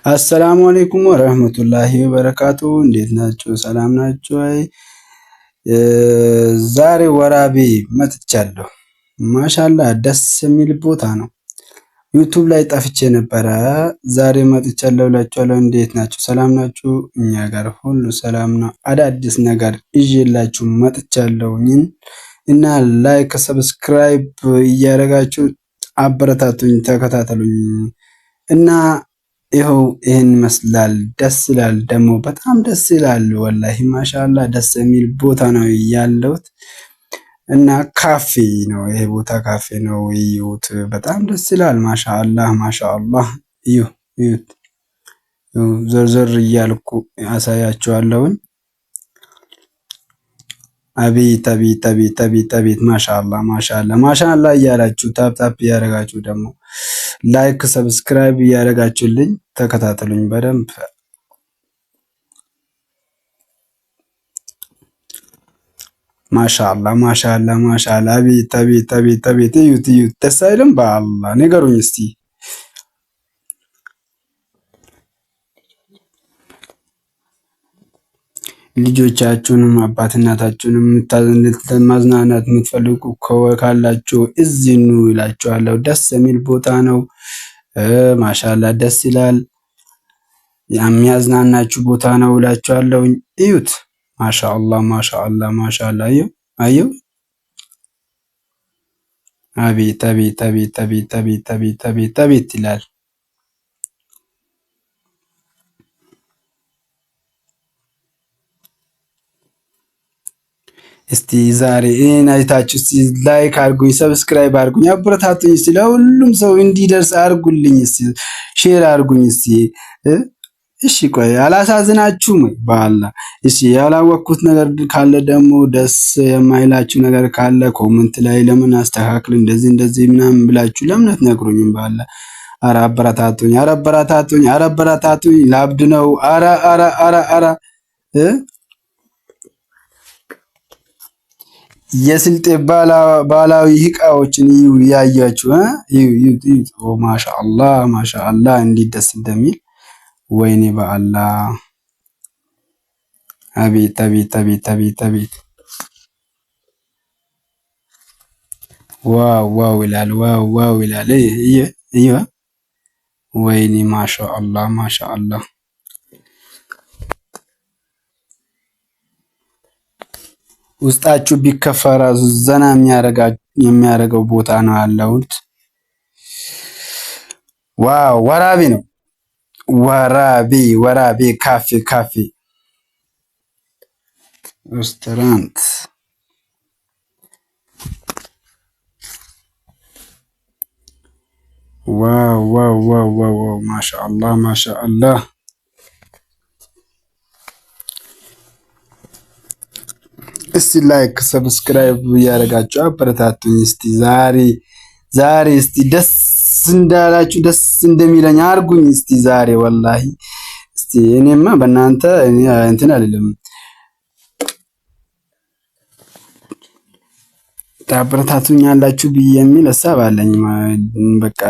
አሰላሙ አሌይኩም ወረህመቱላሂ ወበረካቱ። እንዴት ናችሁ? ሰላም ናችሁ? አይ ዛሬ ወራቤ መጥቻለሁ። ማሻላ ደስ የሚል ቦታ ነው። ዩቱብ ላይ ጠፍቼ ነበረ። ዛሬ መጥቻለሁ እላችኋለሁ። እንዴት ናችሁ? ሰላም ናችሁ? እኛ ጋር ሁሉ ሰላም ነው። አዳዲስ ነገር ይዤላችሁ መጥቻለሁኝ እና like subscribe እያደረጋችሁ አበረታቱኝ፣ ተከታተሉኝ እና ይኸው ይህን ይመስላል። ደስ ይላል ደግሞ በጣም ደስ ይላል። ወላሂ ማሻላ ደስ የሚል ቦታ ነው ያለሁት እና ካፌ ነው ይሄ ቦታ ካፌ ነው። እዩት፣ በጣም ደስ ይላል። ማሻአላ ማሻአላ። እዩ እዩት፣ ዞር እያልኩ አሳያችኋለሁኝ። አቤት አቤት አቤት አቤት አቤት ማሻአላ ማሻአላ ማሻአላ እያላችሁ tap tap እያደረጋችሁ ደግሞ like subscribe እያደረጋችሁልኝ ተከታተሉኝ በደንብ። ማሻአላ ማሻአላ ማሻአላ አቤት አቤት አቤት አቤት እዩት እዩት፣ ደስ አይልም? በአላህ ንገሩኝ እስቲ። ልጆቻችሁንም አባት እናታችሁንም ማዝናናት የምትፈልጉ ካላችሁ እዚህ ኑ ይላችኋለሁ። ደስ የሚል ቦታ ነው። ማሻላ ደስ ይላል። የሚያዝናናችሁ ቦታ ነው እላችኋለሁ። እዩት። ማሻአላ ማሻአላ ማሻአላ። አየው አየው። አቤት አቤት አቤት አቤት አቤት አቤት አቤት አቤት ይላል። እስቲ ዛሬ ይሄን አይታችሁ እስቲ like አድርጉኝ፣ subscribe አድርጉኝ፣ አበረታቱኝ። እስቲ ለሁሉም ሰው እንዲደርስ አድርጉልኝ። እስቲ share አድርጉኝ። እስቲ እሺ ቆይ አላሳዝናችሁም ወይ? በአላህ እሺ፣ ያላወቅኩት ነገር ካለ ደግሞ ደስ የማይላችሁ ነገር ካለ comment ላይ ለምን አስተካክል እንደዚህ እንደዚህ ምናምን ብላችሁ ለምን አትነግሩኝም? በአላህ ኧረ አበረታቱኝ፣ ኧረ አበረታቱኝ፣ ኧረ አበረታቱኝ። ላብድ ነው። ኧረ ኧረ ኧረ ኧረ የስልጤ ባህላዊ እቃዎችን እዩ ያያችሁ እዩ እዩ። ማሻአላህ ማሻአላህ እንዴት ደስ እንደሚል ወይኔ በአላህ አቤት አቤት አቤት አቤት አቤት wow wow ይላል wow wow ይላል። እዩ ወይኔ ማሻአላህ ማሻአላህ። ውስጣችሁ ቢከፋ ራሱ ዘና የሚያደርገው ቦታ ነው ያለሁት። wow ወራቤ ነው። ወራቤ ወራቤ ካፌ ካፌ ሬስቶራንት wow wow wow wow wow ማሻአላህ ማሻአላህ። እስቲ like subscribe እያደረጋችሁ አበረታቱኝ። እስቲ ዛሬ ዛሬ እስቲ ደስ እንዳላችሁ ደስ እንደሚለኝ አርጉኝ። እስቲ ዛሬ ወላሂ እስቲ እኔማ በእናንተ እንትን አይደለም ታበረታቱኝ ያላችሁ ብዬ የሚል ሀሳብ አለኝ። በቃ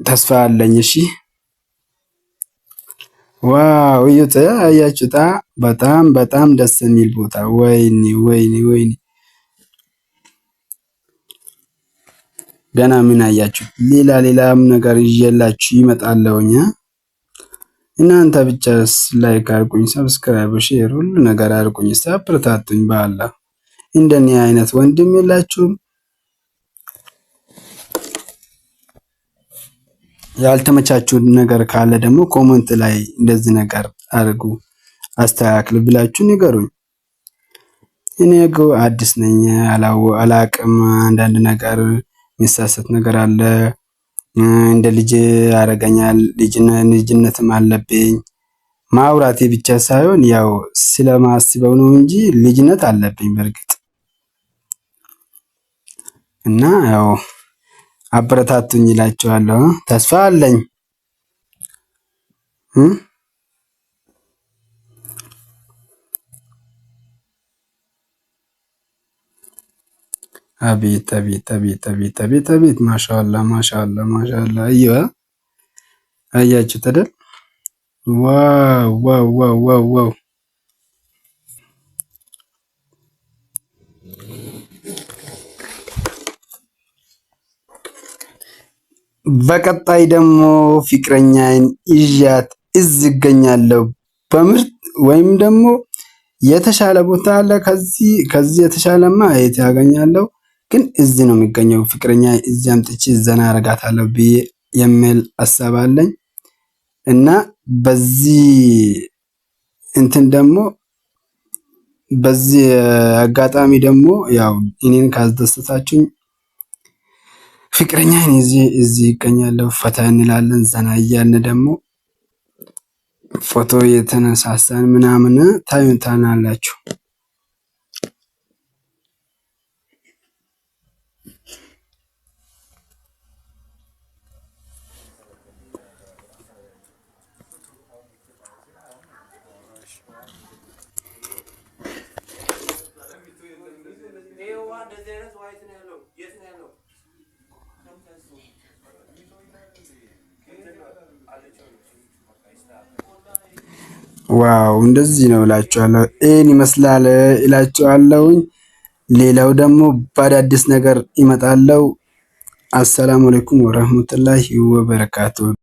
ተስፋ አለኝ። እሺ wow እዩት፣ አያችሁታ? በጣም በጣም ደስ የሚል ቦታ። ወይኔ ወይኔ ወይኔ! ገና ምን አያችሁ? ሌላ ሌላም ነገር ይዤላችሁ ይመጣለሁኝ። እናንተ ብቻ like አድርጉኝ፣ subscribe፣ share፣ ሁሉ ነገር አድርጉኝ፣ አበረታቱኝ። በአላህ እንደኔ አይነት ወንድም የላችሁም። ያልተመቻችሁ ነገር ካለ ደግሞ comment ላይ እንደዚህ ነገር አድርጉ አስተካክል ብላችሁ ንገሩኝ። እኔ አዲስ ነኝ፣ አላቅም። አንዳንድ ነገር የሚሳሳት ነገር አለ። እንደ ልጅ ያደርገኛል። ልጅነትም አለብኝ። ማውራቴ ብቻ ሳይሆን ያው ስለማስበው ነው እንጂ ልጅነት አለብኝ በእርግጥ እና ያው አበረታቱኝ ይላቸዋለሁ። ተስፋ አለኝ። አቤት አቤት አቤት አቤት አቤት አቤት ማሻአላ ማሻአላ ማሻአላ። እየዋ አያችሁት አይደል? Wow wow wow wow wow! በቀጣይ ደግሞ ፍቅረኛዬን ይዣት እዚህ እገኛለሁ። በምርጥ ወይም ደግሞ የተሻለ ቦታ አለ። ከዚህ የተሻለማ የት ያገኛለሁ? ግን እዚህ ነው የሚገኘው። ፍቅረኛ እዚህ አምጥቼ ዘና አረጋታለሁ ብዬ የሚል ሀሳብ አለኝ እና በዚህ እንትን ደግሞ በዚህ አጋጣሚ ደግሞ ያው እኔን ካስደሰታችሁኝ ፍቅረኛዬን እዚህ ይገኛለሁ። ፈታ እንላለን፣ ዘና እያልን ደግሞ ፎቶ የተነሳሳን ምናምን ታዩታናላችሁ። Wow እንደዚህ ነው እላችኋለሁ። ይህን ይመስላል እላችኋለሁኝ። ሌላው ደግሞ በአዳዲስ ነገር ይመጣለው። السلام عليكم ورحمة الله وبركاته።